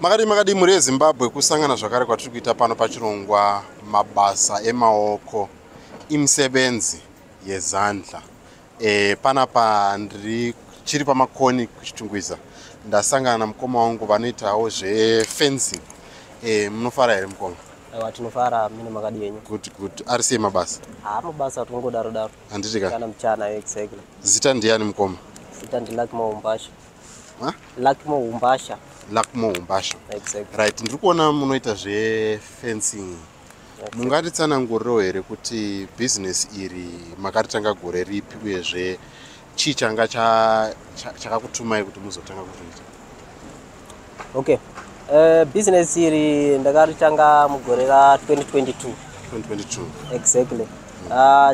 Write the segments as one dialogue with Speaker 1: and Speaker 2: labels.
Speaker 1: Makadii, makadii, mhuri yeZimbabwe? Kusangana zvakare kwatiri kuita pano pachirongwa Mabasa Emaoko, Imisebenzi Yezandla. Panapa ndiri chiri paMakoni kuChitungwiza. Ndasangana namukoma wangu vanoitawo zvefencing. Munofara here, mukoma?
Speaker 2: Aiwa, tinofara mine. Makadi yenyu?
Speaker 1: Good, good. Ari sei mabasa?
Speaker 2: Haa, mabasa tingodaro daro.
Speaker 1: Handiti ka?
Speaker 2: Kana muchana, exactly.
Speaker 1: Zita ndiani, mukoma?
Speaker 2: Zita ndiLuckmore Umbasha.
Speaker 1: Ha?
Speaker 2: Luckmore Umbasha.
Speaker 1: Luckmore Umbasha.
Speaker 2: Exactly.
Speaker 1: Right, ndiri kuona munoita zvefencing. Mungatitsanangurirewo here kuti bhizinesi iri makaritanga gore ripi, uyezve chii changa chakakutumai kuti muzotanga kuriita?
Speaker 2: Okay, business iri ndakaritanga mugore ra2022.
Speaker 1: 2022.
Speaker 2: Exactly.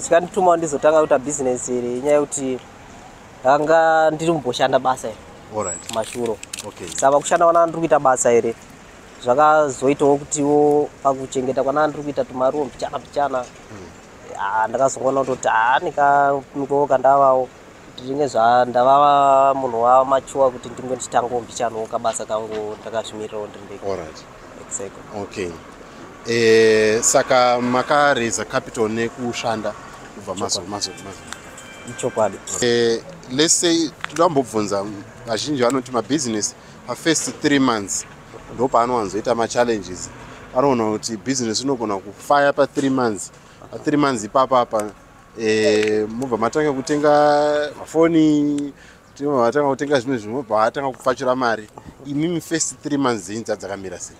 Speaker 2: Chikandituma ndizotanga kuita business iri inyaya yekuti ndakanga ndiri kumboshanda basa iri kumashuro. Saka pakushanda kwana ndiri kuita basa iri, zvakazoitawo kutiwo pakuchengeta kwana ndiri kuita tumariwo mbichana mbichana. Ah, ndakazongoona kutoti haa, nikamukowo kandavawo ndinge zva ndava munhu wamachuwa kuti ndinge ndichitangawo mbichanawo kabasa kangu ndakazvimirirawo ndiri ndega. Exactly.
Speaker 1: Okay, saka makareza capital nekushanda kubva mazo
Speaker 2: Ichokwadi.
Speaker 1: Let's say toda kumbobvunza, vazhinji vanoti mabhizinesi pafirst 3 months ndo paanowanzoita machallenges. Anoona kuti bhizinesi inogona kufaya pa3 months. Pa3 months ipapapa mobva matanga kutenga mafoni, mobva matanga kutenga zvimwe zvinhu, mobva matanga kupfachura mari. Imimi first 3 months dzenyu dzadzakamira sei?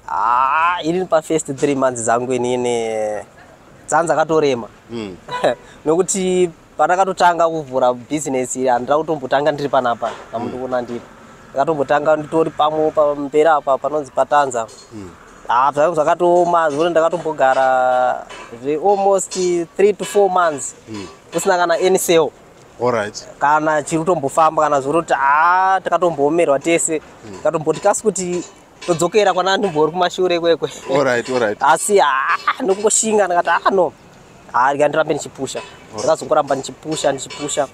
Speaker 2: Haa, inini pafirst 3 months dzangu inini dzanzakatorema nokuti pandakatotanga kuvhura bhizinesi iri, handina kutombotanga ndiri panapa pamundikuona ndiri. Ndakatombotanga nditori pamwe pamberi apa panonzi paTanza. Ah, zvangu zvakatooma zvekuti ndakatombogara zvealmost 3 to 4 months kusina kana any sale kana chiri kutombofamba kana zvekutoti haa, takatomboomerwa tese. Tikatomboti kasi kuti todzokera kwana ndimbori kumashure kwekwe. Asi haa, nokungoshinga ndakati, "Ah, no, haa, rega ndirambe ndichipusha." Ndakazongoramba ndichipusha, ndichipusha,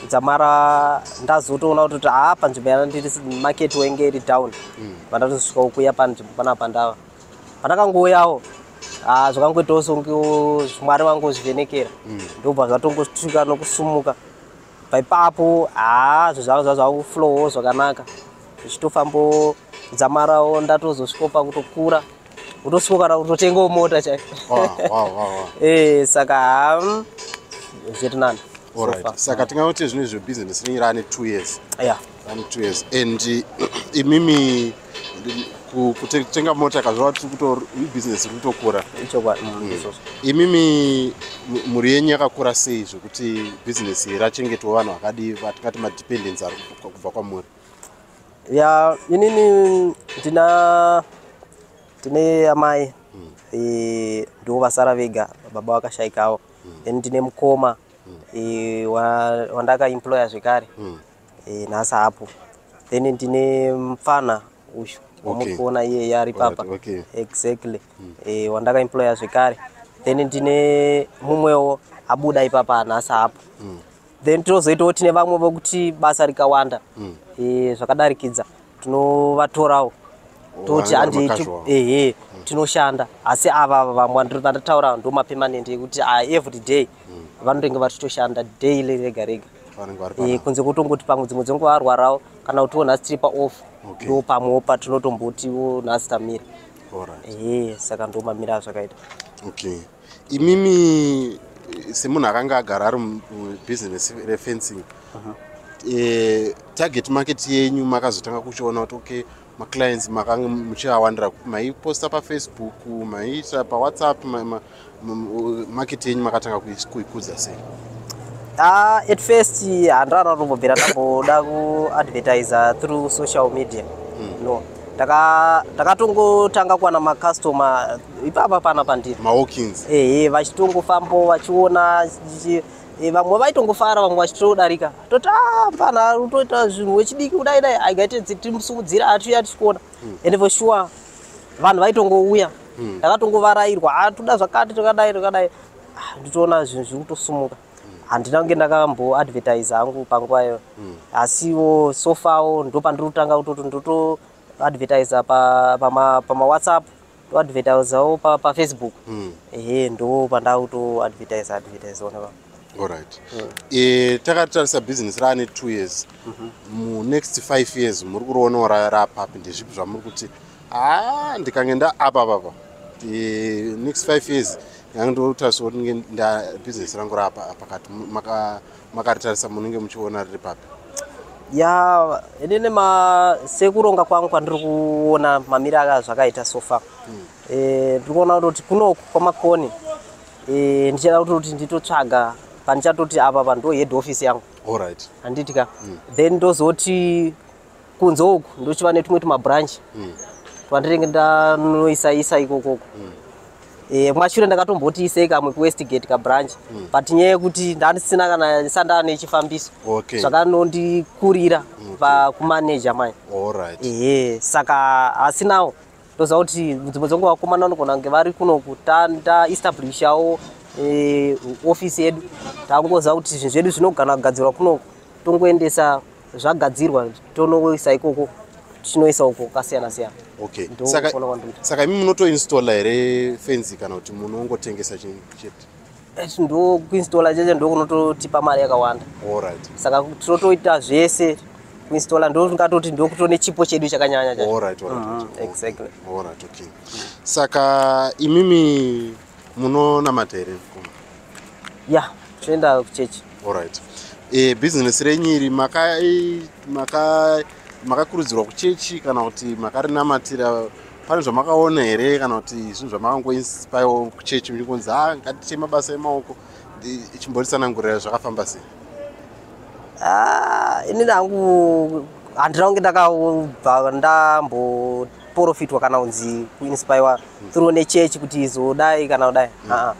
Speaker 2: dzamara ndazotoona kutoti haa, panzvimbo yana ndiri market wenge iri down. Pandatosvika kuuya panzvimbo panapa ndava, pandakangouyawo, haa, zvakangoitawo songe Mwari vangozvivhenekera, ndobva zvatongosvika nokusumuka. Paipapo haa, zvinhu zvanga zvakuflowo zvakanaka, zvichitofambo dzamarawo ndatozosvikawo pakutokura, kutosvika kana kutotengawo mota chaiyo. Saka haa, zviri nani so far.
Speaker 1: Saka tingangoti zvino izvo bhizinesi rinenge raane 2 years?
Speaker 2: Yeah.
Speaker 1: Raane 2 years, and imimi kutenga mota kazvava tiri kuto ibhizinesi riri kutokura.
Speaker 2: Ichokwadi, izvozvo.
Speaker 1: Imimi mhuri yenyu yakakura sei zvekuti bhizinesi rachengetwa vanhu vakadii, vatingati madependents ari kubva kwamuri?
Speaker 2: Ya, inini ndine amai, ndo vasara vega, baba vakashaikawo. Then ndine mukoma wandakaemploya zvekare. Nhasi hapo. Then ndine mufana uyu wamuri kuona iyeye ari papa. Exactly. Wandakaemploya zvekare. Then ndine mumwewo abuda ipapa, nhasi hapo. Then tinozoitawo tine vamwe vokuti basa rikawanda zvakadarikidza, tinovatorawo toti
Speaker 1: Vanenge vari
Speaker 2: handi
Speaker 1: macasual.
Speaker 2: Ehe, tinoshanda. Asi ava vamwe vandataura ndo mapermanent ekuti ah, every day vanotenge vachitoshanda daily rega rega.
Speaker 1: Vanenge vari
Speaker 2: panapa. Kunze kutongoti pamwe dzimwe dzenguva varwarawo kana kutiwo nhasi tiri paoff, ndo pamwewo patinotombotiwo nhasi tamira. Ehe, saka ndo mamira azvakaita.
Speaker 1: Okay, imimi semunhu akanga agara ari mubhizinesi refencing, target market yenyu makazotanga kuchiona kuti okay, maclients makanga muchiawandira maiposta paFacebook, maiita paWhatsApp, market yenyu makatanga kuikudza sei?
Speaker 2: Ah, at first handana kutombobvira ndamboda kuadvertisa through social media, no. Ndakatongotanga kuwana macustomer ipapa pana pandiri.
Speaker 1: Mawalk-ins.
Speaker 2: Ehe, vachitongofambawo vachiona, vamwe vaitongofara, vamwe vachitodarika toti, "Ah, mfana ari kutoita zvinhu wechidiki kudai dai, aigaite timusimudzira atiuya tichikuona." And for sure vanhu vaitongouya. Ndakatongovarairwa, "Ah, toda zvakati, tokadai tokadai." Ah, nditoona zvinhu zviri kutosumuka. Handina kunge ndakamboadvertise hangu panguva iyoyo, asiwo so farwo ndo pandiri kutanga kutoti ndoto Advertisa pamaWhatsApp, toadvertisawo paFacebook. Ehe, ndo pandakutoadvertisa advertisa ona pa.
Speaker 1: Alright. Takatarisa bhizinesi raane 2 years, munext 5 years muri kurionawo rapapi? Ndezvipi zvamuri kuti, a, ndikange ndaapa papa, next 5 years ndange ndotarisa kuti ndinge bhizinesi rangu raapa pakati? Makaritarisa, munenge muchiona riri papi?
Speaker 2: Ya, inini sekuronga kwangu kwandiri kuona mamiri aka zvakaita so far, ndiri kuona kutoti kunoku kwaMakoni, ndichada kutoti nditotsvaga pandichatoti apa pa ndo head office yangu. Handiti ka? Then ndozoti kunze uku ndochiva netumwe tumabranch twandinenge ndanoisa isa ikokoko. Mashure ndakatomboti isei kamwe kuWestgate kabranch, but nyaya yekuti ndandisina kana ndisanda nechifambiso, zvakanondikurira pakumaneja mai. Ehe, saka asinawo ndoziva kuti dzimwe dzenguva vakomana vanogona kunge vari kunoku, taestablishawo ofisi yedu, tangoziva kuti zvinhu zvedu zvinogona kugadzirwa kunoku, tongoendesa zvagadzirwa, tonoisa ikoko, tichinoisa uko kwakasiyana siyana. Ndo kuona kwandikuita.
Speaker 1: Saka imi munotoinstalla here fenzi kana kuti munongotengesa chete?
Speaker 2: Ndo kuinstalla chete ndo kunototipa mari yakawanda. Saka tinotoita zvese, kuinstalla ndo ngatoti ndokutone chipo chedu chakanyanya chacho. Exactly.
Speaker 1: Alright, okay. Saka imimi munonamata here, mukoma?
Speaker 2: Ya, tinoenda kuchechi.
Speaker 1: Alright. Bhizinesi renyu iri makakurudzirwa kuchechi kana kuti makarinamatira? Pane zvamakaona here kana kuti zvinhu zvamakangoinspirewo kuchechi muchikonzi, "A, ngatiite mabasa emaoko"? Chimboritsanangurira zvakafamba sei.
Speaker 2: Ah, inini hangu handina kunge ndakabva ndamboprofitwa kana kunzi kuinspirewa through nechechi kuti izodai kana kudai. Aa,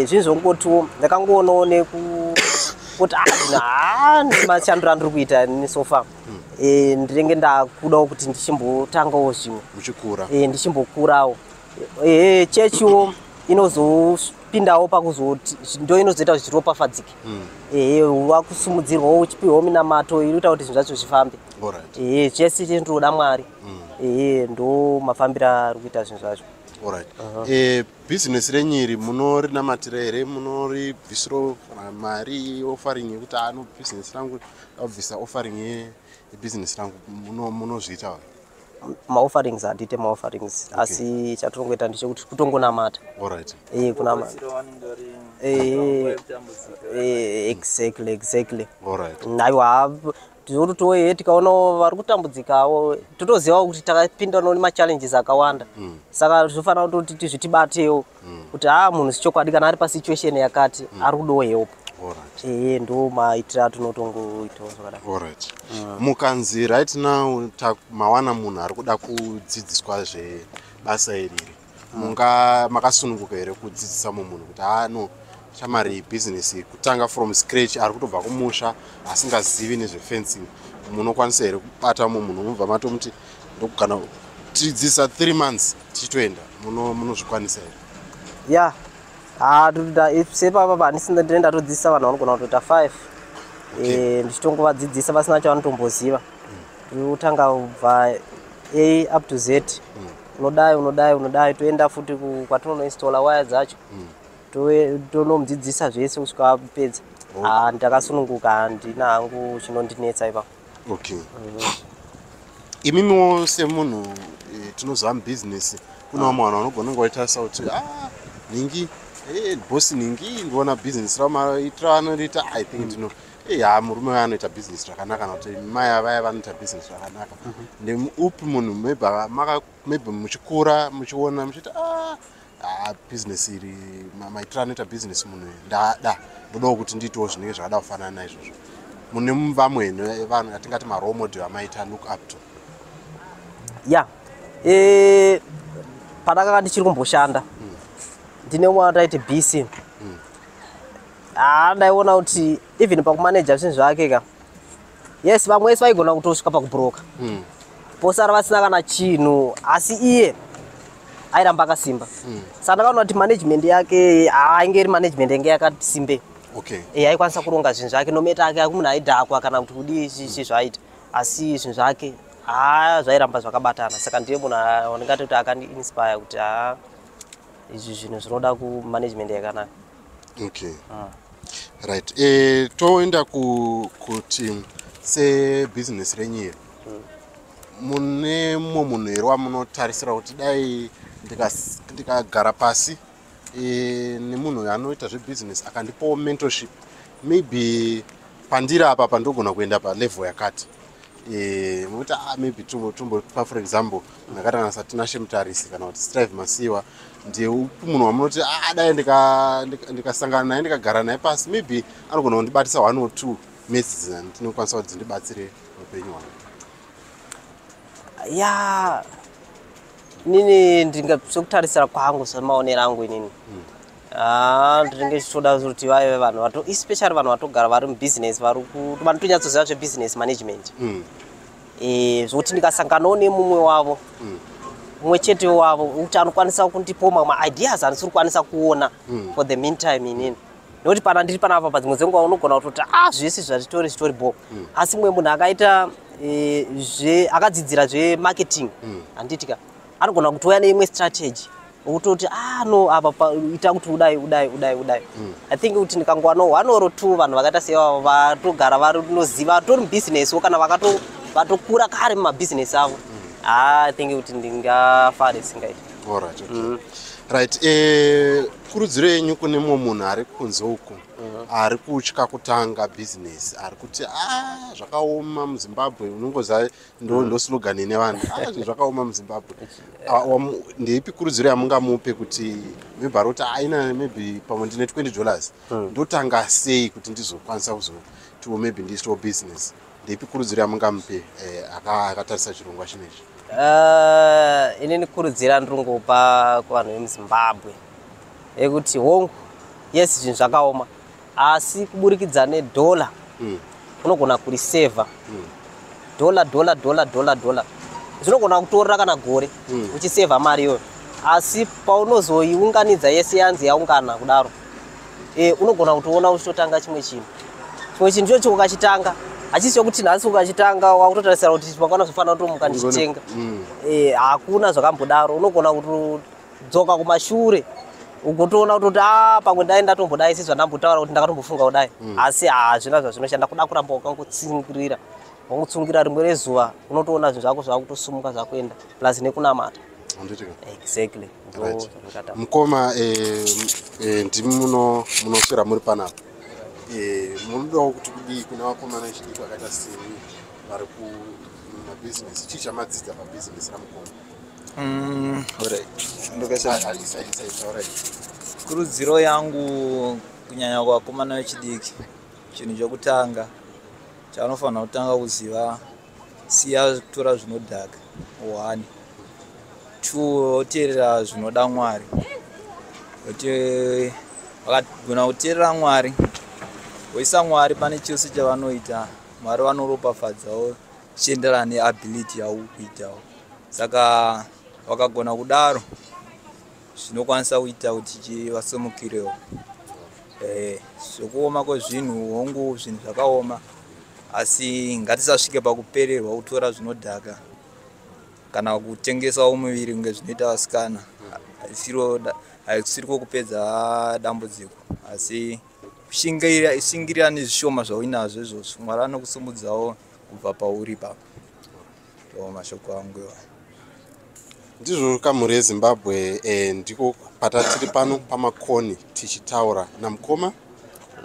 Speaker 2: zvinhu zvongotiwo ndakangoonawo nekuti ah, mashandiro andiri kuita ini so far, ndinenge ndakudawo kuti ndichimbotangawo zvimwe.
Speaker 1: Muchikura.
Speaker 2: Ndichimbokurawo. Chechiwo inozopindawo pakuzoti ndo inozoita kuti zviropafadzike. Wakusumudzirwawo, uchipiwawo minamato iri kuita kuti zvinhu zvacho zvifambe. Chese chendinoda Mwari. Ndo mafambiro ari kuita zvinhu zvacho.
Speaker 1: Alright. Bhizinesi renyu iri munorinamatira here? Munoribvisiro kana mari, offering yekuti ano bhizinesi rangu ndabvisa offering yebhizinesi rangu, munozviita?
Speaker 2: Maofferings hatiite maofferings, asi chatinongoita ndechekuti kutongonamata. Kunamata.
Speaker 3: Kubatsira vanenge vari nguva yekutambudzika.
Speaker 2: Exactly.
Speaker 1: Alright.
Speaker 2: Aiwa, tinototoe tikaonawo vari kutambudzikawo, totozivawo kuti takapinda nemachallenges akawanda, saka zvinofanira kutoti tizvitibatewo kuti haa, munhu sechokwadi kana ari pasituation yakati ari kudawo help. Ehe, ndo maitiro atinotongoitawo zvakadai.
Speaker 1: Alright. Mukanzi right now mawana munhu ari kuda kudzidziswa zvebasa iriri, munga makasununguka here kudzidzisa mumwe munhu kuti, "Ha, no, shamari, bhizinesi kutanga from scratch," ari kutobva kumusha asingazivi nezvefencing? Munokwanisa here kubata mumwe munhu mubva matomuti, "Ndokugana tidzidzisa 3 months tichitoenda"? Munozvikwanisa here?
Speaker 2: Ya, ha, sepapa handisina, ndine ndatodzidzisa vanhu vanogona kutoita 5. Ndichitongovadzidzisa vasina chavanotomboziva, totanga kubva A up to Z, unodai, unodai, unodai, toenda futi kwatinonoinstalla waya dzacho, tonomudzidzisa zvese kusvika apedza. Ha, ndakasununguka, handina hangu chinondinetsa ipapo.
Speaker 1: Okay. Imimiwo semunhu, tinoziva mubhizinesi kuna vamwe vanhu vanogona kunge vaitarisa kuti, "Ah, nhingi, bosi nhingi, ndiona bhizinesi ravo maitiro anoita, I think ndino ha, murume uyu anoita bhizinesi rakanaka," kana kuti, "Mai avaya vanoita bhizinesi rakanaka." Ndeupi munhu maybe maybe muchikura muchiona muchiti, "Ah, ah, bhizinesi iri, maitiro anoita bhizinesi munhu uyu, ndada, ndodawo kuti ndiitewo zvinenge zvakada kufanana naizvozvo"? Mune vamwe vanhu atingati marole model amaita look up to?
Speaker 2: Ya, pandakanga ndichiri kumboshanda, ndine umwe wataiti BC. Ah, ndaiona kuti even pakumaneja zvinhu zvake ka, yes, vamwe vese vaigona kutosvika pakubroka, posara vasina kana chinhu, asi iye airamba akasimba. Saka ndakaona kuti management yake ainge iri management yange yakati simbe. Aikwanisa kuronga zvinhu zvake, no matter ake munhu aidhakwa kana kuti kudii, chichi zvaaita, asi zvinhu zvake Haa, zvairamba zvakabatana. Saka ndiye munhu wandingati kuti akandiinspire kuti haa, izvi zvinhu zvinoda kumanagement yakanaka.
Speaker 1: Okay, right. Toenda kuti sebhizinesi renyu iri, mune mumwe munhu here wamunotarisira kuti dai ndikagara pasi nemunhu uyu anoita zvebhizinesi akandipawo mentorship, maybe pandiri apa pandogona kuenda palevel yakati? Mukuti maybe tombopa for example munhu akaita kana saTinashe Mutarisi kana kuti Strive Masiyiwa, ndeupi munhu wamunoti dai ndikasangana naye, ndikagara naye pasi, maybe anogona kundibatisa one or two maths ndinokwanisa kuti dzindibatsire muupenyu hwangu?
Speaker 2: Ya, inini ndinga sekutarisira kwangu, semaonero angu inini, ndinenge chitoda kuti vaive vanhu vato, especially vanhu vatogara vari mubusiness, vari vanotonyatsoziva zvebusiness management. Zvokuti ndikasanganawo nemumwe wavo, mumwe chete wavo, kuti anokwanisa kundipawo mamwe maideas andisiri kukwanisa kuona for the meantime inini, nekuti pana ndiri panapa, padzimwe dzenguva unogona kutoti zvese zvazvitori zvitori bo, asi mumwe munhu akaita akadzidzira zvemarketing, handitika, anogona kutouya neimwe strategy wokutoti no, apa ita kuti udai, udai, udai, udai. I think kuti ndikangowanawo one or two vanhu vakaita seivavo, vatogara varinoziva, vatori mubhizinesiwo, kana vatokura kare mumabhizinesi avo, I think kuti ndingafare singaiti.
Speaker 1: Alright, okay. Right. Kurudziro yenyu kune mumwe munhu ari kunze uku, ari kutya kutanga bhizinesi, ari kuti zvakaoma muZimbabwe, unongoziva ndo slogan ine vanhu, zvinhu zvakaoma muZimbabwe. Ndeipi kurudziro yamungamupe kuti maybe ari kuti aina maybe pamwe ndine $20, ndotanga sei kuti ndizokwanisa kuzotiwo maybe ndiitewo business? Ndeipi kurudziro yamungamupe akatarisa chirongwa chinechi?
Speaker 2: Inini kurudzira ndiringopa kuvanhu vemuZimbabwe ekuti hongu, yes, zvinhu zvakaoma, asi kuburikidza nedhola unogona kurisevha dhola, dhola, dhola, dhola, dhola. Zvinogona kutorera kana gore uchisevha mari iyoyo, asi paunozoiunganidza yese, yanzi yaungana kudaro, unogona kutoona uchitotanga chimwe chinhu. Chimwe chinhu ichocho ukachitanga, hachisi chokuti nhasi ukachitanga wakutotarisira kuti mangwana zvofanira kutomuka ndichitenga. Hakuna zvakambodaro. Unogona kutodzoka kumashure ugotoona kutoti pamwe dai ndatombodai sezvandambotaura kuti ndakatombofunga kudai, asi hazvina zvazvinoshanda. Kuda kuramba wakangotsungirira, wangotsungirira, rimwe rezuva unotoona zvinhu zvako zvakutosumuka, zvakuenda, plus nekunamata.
Speaker 1: Handitika?
Speaker 2: Exactly, ndo zvandingataura.
Speaker 1: Mukoma, ndimi munoswera muri panapa. Munodawo kuti kudii kune vakomana vechidiki vakaita semi vari kumabhizinesi? Chii chamadzidza pabhizinesi ramukoma?
Speaker 3: Alright. Ndokasa.
Speaker 1: Taurai.
Speaker 3: Kurudziro yangu kunyanya kuvakomana vechidiki, chinhu chokutanga chavanofanira kutanga kuziva, siya kutora zvinodhaka, one. Two, voteerera zvinoda Mwari, kuti vakagona kuteerera Mwari, voisa Mwari pane chose chavanoita, Mwari vanoropafadzawo zvichienderana neability yavo kuitawo. Saka vakagona kudaro, zvinokwanisa kuita kuti vasimukirewo. Zvekuoma kwezvinhu, hongu, zvinhu zvakaoma, asi ngatisasvike pakupererwa kutora zvinodhaka kana kutengesawo muviri kunge zvinoita vasikana. Haisiriko kupedza dambudziko, asi kushingirira nezvishoma zvauinazvo izvozvo, Mwari anokusumudzawo kubva pauri ipapo. Ndo mashoko angu iwayo.
Speaker 1: Ndizvo kamhuri yeZimbabwe, ndiko patatiri pano paMakoni tichitaura namukoma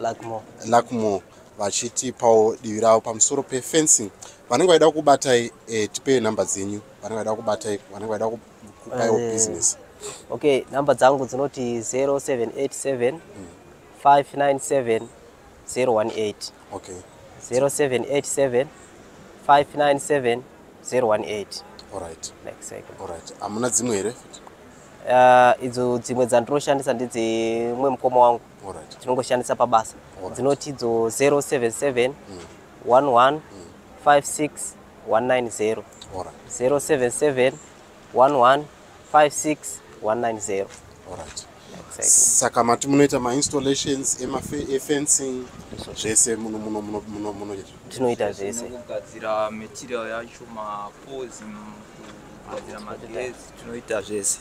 Speaker 2: Luckmore.
Speaker 1: Luckmore, vachitipawo divi ravo pamusoro pefencing. Vanenge vaida kubatai, tipei nhamba dzenyu, vanenge vaida kubatai, vanenge vaida kupaiwo business.
Speaker 2: Okay, namba dzangu dzinoti 0787 597 018. 0787 597 018. Exactly.
Speaker 1: Alright, hamuna dzimwe here?
Speaker 2: Idzo dzimwe dzandinoshandisa ndedzemumwe mukoma wangu, tinongoshandisa pabasa. Dzinoti idzo 077 11 56 190. 077 11 56 190.
Speaker 1: Alright.
Speaker 2: Exactly.
Speaker 1: Saka mati munoita mainstallations efencing, zvese munoita?
Speaker 2: Tinoita zvese.
Speaker 3: Kugadzira material yacho, mapoles, kugadzira magetsi, tinoita zvese.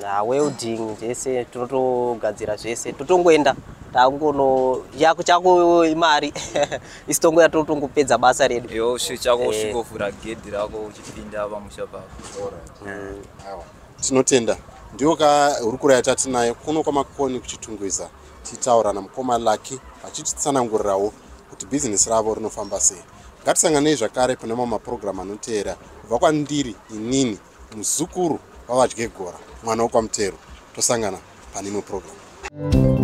Speaker 2: Na welding, zvese tinotogadzira zvese. Totongoenda takungono yako chako imari, isi tongoya totongopedza basa redu.
Speaker 3: Iwe chako usvikovhura gedhi rako uchipinda pamusha pako.
Speaker 1: Aiwa, tinotenda. Ndiyo ka hurukuro yatatinayo kuno kwaMakoni kuChitungwiza, tichitaura namukoma Lucky vachititsanangurirawo kuti bhizinesi ravo rinofamba sei. Ngatisanganei zvakare pane mamwe mapurogiramu anoteera. Kubva kwandiri inini muzukuru waVaDyegora, mwana wekwaMutero, tosangana pane imwe purogiramu.